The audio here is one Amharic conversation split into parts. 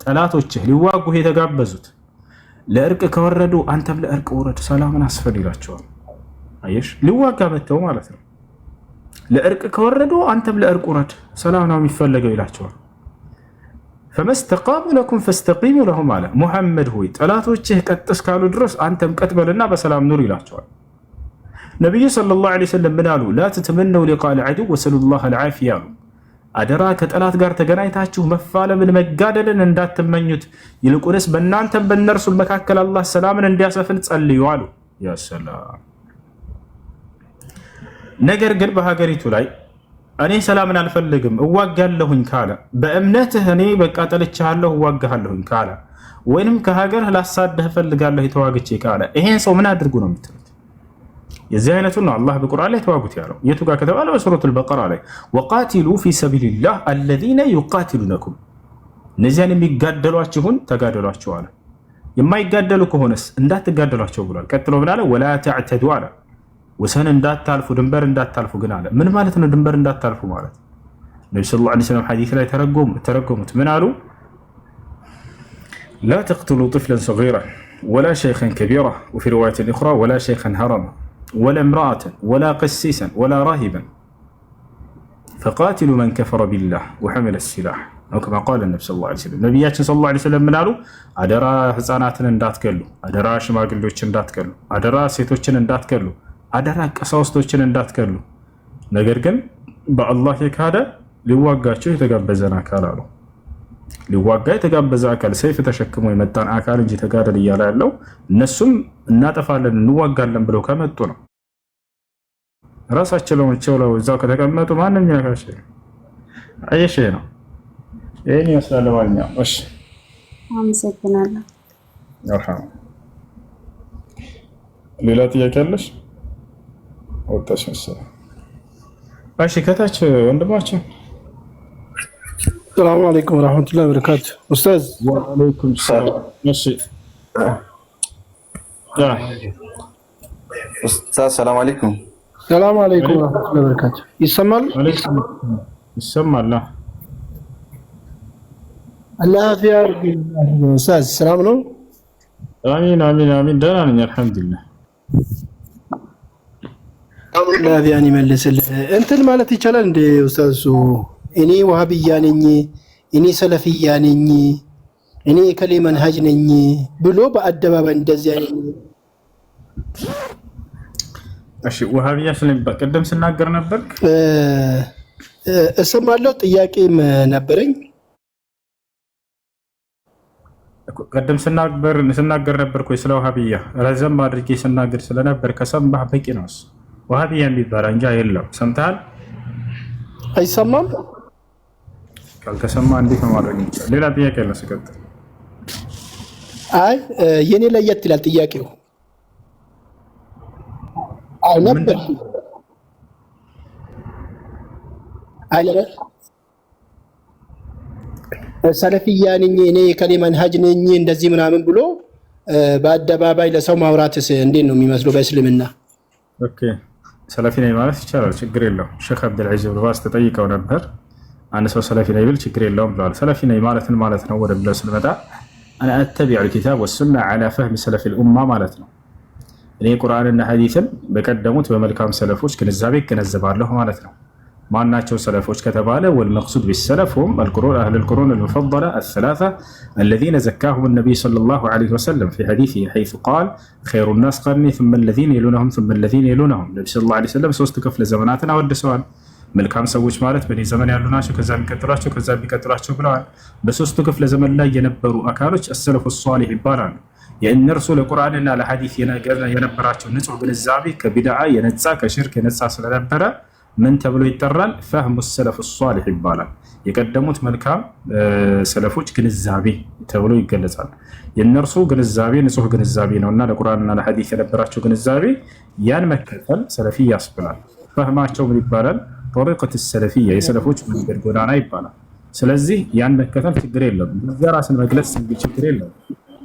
ጠላቶችህ ሊዋጉህ የተጋበዙት ለእርቅ ከወረዱ አንተም ለእርቅ ውረድ፣ ሰላምን አስፈን ይላቸዋል። አየሽ፣ ሊዋጋ መጥተው ማለት ነው። ለእርቅ ከወረዱ አንተም ለእርቅ ውረድ፣ ሰላም ነው የሚፈለገው ይላቸዋል። فما استقاموا لكم فاستقيموا لهم አለ። ሙሐመድ ሆይ፣ ጠላቶችህ ቀጥ እስካሉ ድረስ አንተም ቀጥ በልና በሰላም ኑር ይላቸዋል። ነቢዩ صلى الله عليه وسلم ምን አሉ? لا تتمنوا لقاء العدو وسلوا الله العافية አሉ። አደራ ከጠላት ጋር ተገናኝታችሁ መፋለምን መጋደልን እንዳትመኙት፣ ይልቁንስ በእናንተም በእነርሱ መካከል አላህ ሰላምን እንዲያሰፍን ጸልዩ አሉ። يا سلام። ነገር ግን በሀገሪቱ ላይ እኔ ሰላምን አልፈልግም እዋጋለሁኝ ካለ፣ በእምነትህ እኔ በቃ ጠልቻለሁ እዋጋለሁኝ ካለ፣ ወይንም ከሀገርህ ላሳድህ እፈልጋለሁ የተዋግቼ ካለ፣ ይሄን ሰው ምን አድርጉ ነው የምትሉት? የዚህ አይነቱን ነው አላህ በቁርአን ላይ ተዋጉት ያለው። የቱ ጋር ከተባለ በሱረቱል በቀራ ላይ وقاتلوا في سبيل الله الذين يقاتلونكم፣ እነዚያን የሚጋደሏችሁን ተጋደሏቸው አለ። የማይጋደሉ ከሆነስ እንዳትጋደሏቸው ብሏል። ቀጥሎ ምን አለ? ولا تعتدوا አለ። ወሰን እንዳታልፉ፣ ድንበር እንዳታልፉ ግን አለ። ምን ማለት ነው ድንበር እንዳታልፉ ማለት? ነቢ صلى الله عليه وسلم ሐዲስ ላይ ተረጎሙት። ምን አሉ? لا تقتلوا طفلا صغيرا ولا شيخا كبيرا وفي رواية أخرى ولا شيخا هرما ولا امرأة ولا قسيسا ولا راهبا فقاتلوا من كفر بالله وحمل السلاح أو كما قال النبي صلى الله عليه وسلم። ነቢያችን صلى الله عليه وسلم ምን አሉ? አደራ ህፃናትን እንዳትገሉ፣ አደራ ሽማግሌዎችን እንዳትገሉ፣ አደራ ሴቶችን እንዳትገሉ፣ አደራ ቀሳውስቶችን እንዳትገሉ። ነገር ግን በአላህ የካደ ሊዋጋቸው የተጋበዘን አካል አሉ። ሊዋጋ የተጋበዘ አካል፣ ሰይፍ ተሸክሞ የመጣን አካል እንጂ ተጋደል እያለ ያለው እነሱም እናጠፋለን እንዋጋለን ብለው ከመጡ ነው። ራሳቸው ችለው እዛው ከተቀመጡ ማንም የሚነካቸው አየሽ ነው። ይህን ይመስላል። ለማንኛውም እሺ፣ አመሰግናለሁ። ሌላ ጥያቄ አለሽ? ወጣች መሰለኝ። እሺ፣ ከታች ወንድማችን። السلام عليكم ورحمة الله وبركاته ኡስታዝ። وعليكم السلام። እሺ። ኡስታዝ سلام عليكم። سلام عليكم ورحمة الله وبركاته። ይሰማል? ይሰማል። አላህ አፊያ ኡስታዝ፣ ሰላም ነው? አሚን አሚን አሚን። ደህና ነኝ الحمد لله። አላህ አፊያን ይመልስልህ። እንትን ማለት ይቻላል እንደ ኡስታዝ፣ እኔ ዋሃብያ ነኝ፣ እኔ ሰለፍያ ነኝ፣ እኔ የከሌ መንሃጅ ነኝ ብሎ በአደባባይ እንደዚህ አይነት እሺ፣ ወሃቢያ ስለሚባል ቅድም ስናገር ነበር። እሰማለሁ። ጥያቄም ነበረኝ። ቅድም ስናገር ነበር እኮ ስለ ውሃብያ ረዘም አድርጌ ስናገር ስለነበር ከሰማህ በቂ ነው። ውሃብያ የሚባል አንጃ የለም። ሰምተሃል? አይሰማም? ካልተሰማ እንዴት ነው ማድረግ ይቻላል? ሌላ ጥያቄ አለ ስቀጥል። አይ፣ የኔ ለየት ይላል ጥያቄው። አይ ነበር፣ አይ ሰለፊያ ነኝ፣ እኔ የከሌ መንሃጅ ነኝ እንደዚህ ምናምን ብሎ በአደባባይ ለሰው ማውራትስ እንዴት ነው የሚመስለው በእስልምና? Okay፣ ሰለፊ ነኝ ማለት ይቻላል፣ ችግር የለውም። ሼክ አብዱልዐዚዝ ብን ባዝ ተጠይቀው ነበር። አንድ ሰው ሰለፊ ነኝ ብል ችግር የለውም ብለዋል። ሰለፊ ነኝ ማለትን ማለት ነው ወደሚለው ስንመጣ أنا أتبع الكتاب والسنة على فهم سلف الأمة ማለት ነው። እኔ ቁርአንና ሐዲስን በቀደሙት በመልካም ሰለፎች ግንዛቤ እገነዘባለሁ ማለት ነው። ማናቸው ሰለፎች ከተባለ والمقصود بالسلف هم أهل القرون المفضلة الثلاثة الذين زكاهم النبي صلى الله عليه وسلم في حديثه حيث قال خير الناس قرني ثم الذين يلونهم ثم الذين يلونهم። ነቢ صلى الله عليه وسلم ሶስት ክፍለ ዘመናትን አወድሰዋል። መልካም ሰዎች ማለት በእኔ ዘመን ያሉ ናቸው፣ ከዛ የሚቀጥሏቸው፣ ከዛ የሚቀጥሏቸው ብለዋል። በሶስቱ ክፍለ ዘመን ላይ የነበሩ አካሎች السلف الصالح ይባላሉ። የእነርሱ ለቁርአንና ለሐዲስ የነበራቸው ንጹህ ግንዛቤ ከቢድዓ የነጻ፣ ከሽርክ የነጻ ስለነበረ ምን ተብሎ ይጠራል? فهم السلف الصالح ይባላል። የቀደሙት መልካም ሰለፎች ግንዛቤ ተብሎ ይገለጻል። የእነርሱ ግንዛቤ ንጹህ ግንዛቤ ነውና ለቁርአንና ለሐዲስ የነበራቸው ግንዛቤ ያን መከተል ሰለፊ ያስብላል። ፈህማቸው ምን ይባላል? طريقة السلفية፣ የሰለፎች መንገድ ጎዳና ይባላል። ስለዚህ ያን መከተል ችግር የለም። በዚያ ራስን መግለጽ ችግር የለም።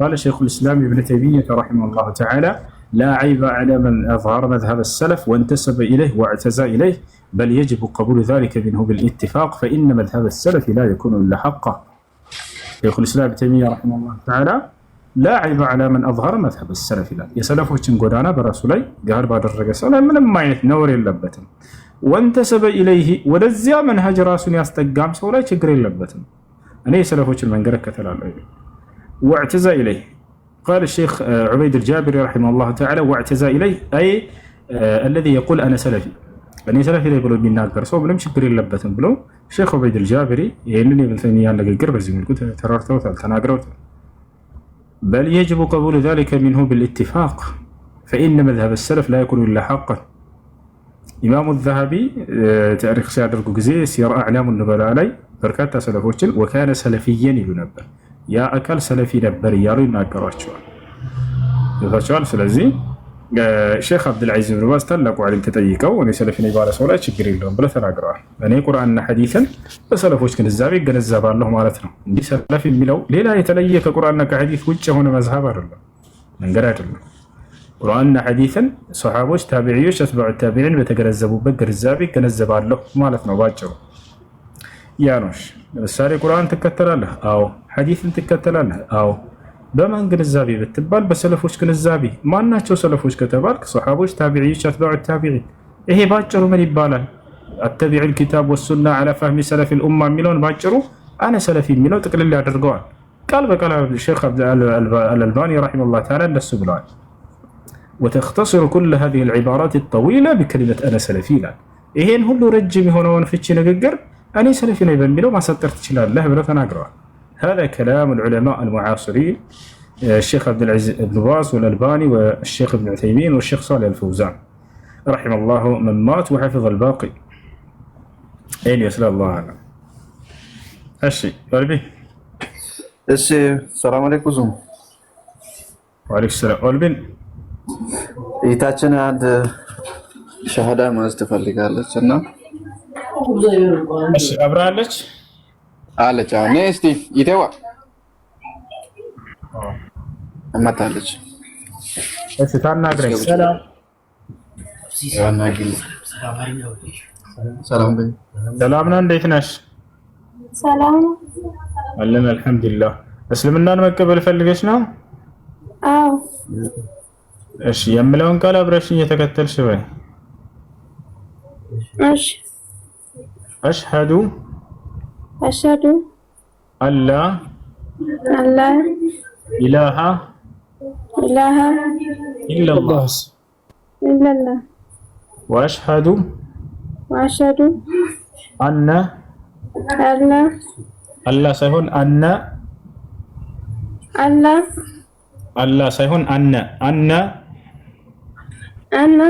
قال شيخ الإسلام ابن تيمية رحمه الله تعالى: لا عيب على من أظهر مذهب السلف وانتسب إليه واعتزى إليه، بل يجب قبول ذلك منه بالاتفاق، فإن مذهب السلف لا يكون إلا حقا. شيخ الإسلام ኢብን ተይሚያ رحمه الله تعالى لا عيب على من أظهر مذهب السلف ይላል። የሰለፎችን ጎዳና በራሱ ላይ ገሃድ ባደረገ ሰው ላይ ምንም አይነት ነውር የለበትም። وانتسب إليه ወደዚያ መንሀጅ ራሱን ያስጠጋም ሰው ላይ ችግር የለበትም። እኔ የሰለፎችን መንገድ እከተላለሁ። واعتزى إليه قال الشيخ عبيد الجابري رحمه الله تعالى واعتزى إليه أي الذي يقول أنا سلفي እኔ ሰለፊ ነኝ ብሎ የሚናገር ሰው ምንም ችግር የለበትም ብሎ ሼክ ዑበይድ አልጃብሪ ይህንን የኢብን ተይሚያን ንግግር በዚህ መልኩ ተረድተውታል፣ ተናግረውታል። بل يجب قبول ذلك منه بالاتفاق فإن مذهب السلف لا يكون إلا حقا። ኢማሙ ዘሀቢ ታሪክ ሲያደርጉ ጊዜ ሲየር አዕላሙ ኑበላ ላይ በርካታ ሰለፎችን وكان سلفيا ይሉ ነበር። ያ አካል ሰለፊ ነበር እያሉ ይናገሯቸዋል። ይታቸዋል። ስለዚህ ሼክ አብዱልዓዚዝ ብን ባዝ ታላቁ ዓሊም ተጠይቀው እኔ ሰለፊ ነኝ ባለ ሰው ላይ ችግር የለውም ብለው ተናግረዋል። እኔ ቁርአንና ሐዲስን በሰለፎች ግንዛቤ እገነዘባለሁ ማለት ነው። እንዲህ ሰለፍ የሚለው ሌላ የተለየ ከቁርአንና ከሐዲስ ውጭ የሆነ መዝሀብ አይደለም፣ መንገድ አይደለም። ቁርአንና ሐዲስን ሰሓቦች፣ ታቢዕዮች፣ አትባዑ ታቢዒን በተገነዘቡበት ግንዛቤ እገነዘባለሁ ማለት ነው ባጭሩ። ያ ነው። ለምሳሌ ቁርአን ትከተላለህ? አዎ። ሐዲስን ትከተላለህ? አዎ። በማን ግንዛቤ ብትባል በሰለፎች ግንዛቤ። ማናቸው ሰለፎች ከተባልክ ሰሓቦች፣ ታቢዕዮች፣ አትባዑ ታቢዒን። ይሄ ባጭሩ ምን ይባላል? أتبع الكتاب والسنة على فهم سلف الأمة የሚለውን ባጭሩ أنا سلفي የሚለው ጥቅልል ያደርገዋል። ቃል በቃል ሼክ አልአልባኒ رحمه الله تعالى እንደሱ ብለዋል። وتختصر كل هذه العبارات الطويلة بكلمة أنا سلفي ይላል። ይሄን ሁሉ ረጅም የሆነውን ፍቺ ንግግር እኔ ሰለፊ ነኝ በሚለው ማሳጠር ትችላለህ ብለው ተናግረዋል። هذا كلام العلماء المعاصرين الشيخ عبد العزيز بن باز والألباني والشيخ ابن عثيمين والشيخ صالح الفوزان رحم الله من مات وحفظ الباقي። ይህን ይመስላል። الله أعلم። እሺ ቀልቢ። እሺ ሰላም አለይኩም ዙም። وعليكم السلام ኦልቢን። እህታችን አንድ ሸሃዳ መያዝ ትፈልጋለች እና እሺ አብራለች። አለች። አሁን ነይ እስቲ ይቴዋ እመታለች። እሺ ታናግረኝ። ሰላም። ሰላም በይ። ሰላም ነው። እንዴት ነሽ? ሰላም። አለን አልሐምዱሊላህ። እስልምናን መቀበል ፈልገሽ ነው? አዎ። እሺ የምለውን ቃል አብረሽኝ እየተከተልሽ በይ። እሺ። أشهد أشهد أن لا أن لا إله إله إلا الله إلا الله وأشهد وأشهد أن أن ألا ሳይሆን أن ألا ألا ሳይሆን أن أن أن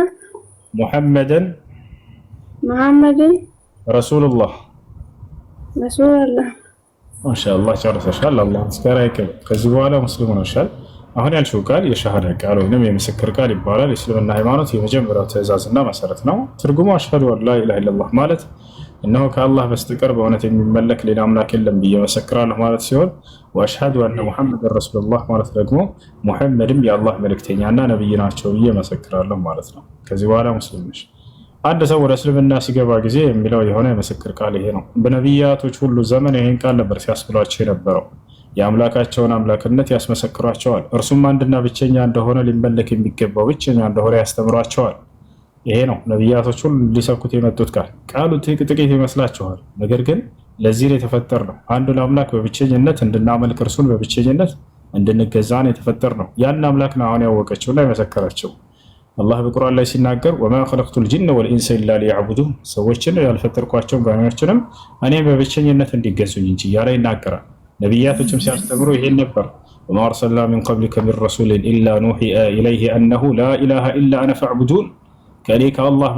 محمدا محمدا رسول الله። رسول الله። ማሻአላህ ጨርሰሻል። አላህ ምስጋና ይቅር። ከዚህ በኋላ ሙስሊም ሆነሻል። አሁን ያልሽው ቃል የሸሃዳ ቃል ወይም የምስክር ቃል ይባላል። የእስልምና ሃይማኖት የመጀመሪያው ትእዛዝና መሰረት ነው። ትርጉሙ أشهد أن لا إله إلا الله ማለት እነሆ ከአላህ በስተቀር በእውነት የሚመለክ ሌላ አምላክ የለም ብዬ መሰክራለሁ ማለት ሲሆን وأشهد أن محمدا رسول الله ማለት ደግሞ ሙሐመድም የአላህ መልእክተኛና ነቢይ ናቸው ብዬ መሰክራለሁ ማለት ነው። ከዚህ በኋላ ሙስሊም ነሽ። አንድ ሰው ወደ እስልምና ሲገባ ጊዜ የሚለው የሆነ የምስክር ቃል ይሄ ነው። በነቢያቶች ሁሉ ዘመን ይሄን ቃል ነበር ሲያስብሏቸው የነበረው። የአምላካቸውን አምላክነት ያስመሰክሯቸዋል። እርሱም አንድና ብቸኛ እንደሆነ፣ ሊመለክ የሚገባው ብቸኛ እንደሆነ ያስተምሯቸዋል። ይሄ ነው ነቢያቶች ሁሉ ሊሰብኩት የመጡት ቃል። ቃሉ ጥቂት ይመስላችኋል፣ ነገር ግን ለዚህ ነው የተፈጠርነው። አንዱን አምላክ በብቸኝነት እንድናመልክ፣ እርሱን በብቸኝነት እንድንገዛ ነው የተፈጠርነው። ያን አምላክ ነው አሁን ያወቀችውና የመሰከረችው። አላህ በቁርአን ላይ ሲናገር وما خلقت الجن والإنس إلا ليعبدون፣ ሰዎችን ያልፈጠርኳቸውን ጋኔኖችንም እኔም በብቸኝነት እንዲገዙኝ እንጂ እያለ ይናገራል። ነቢያቶችም ሲያስተምሩ ይሄን ነበር። وما أرسلنا من قبلك من رسول إلا نوحي إليه أنه لا إله إلا أنا فاعبدون፣ ከእኔ ከአላህ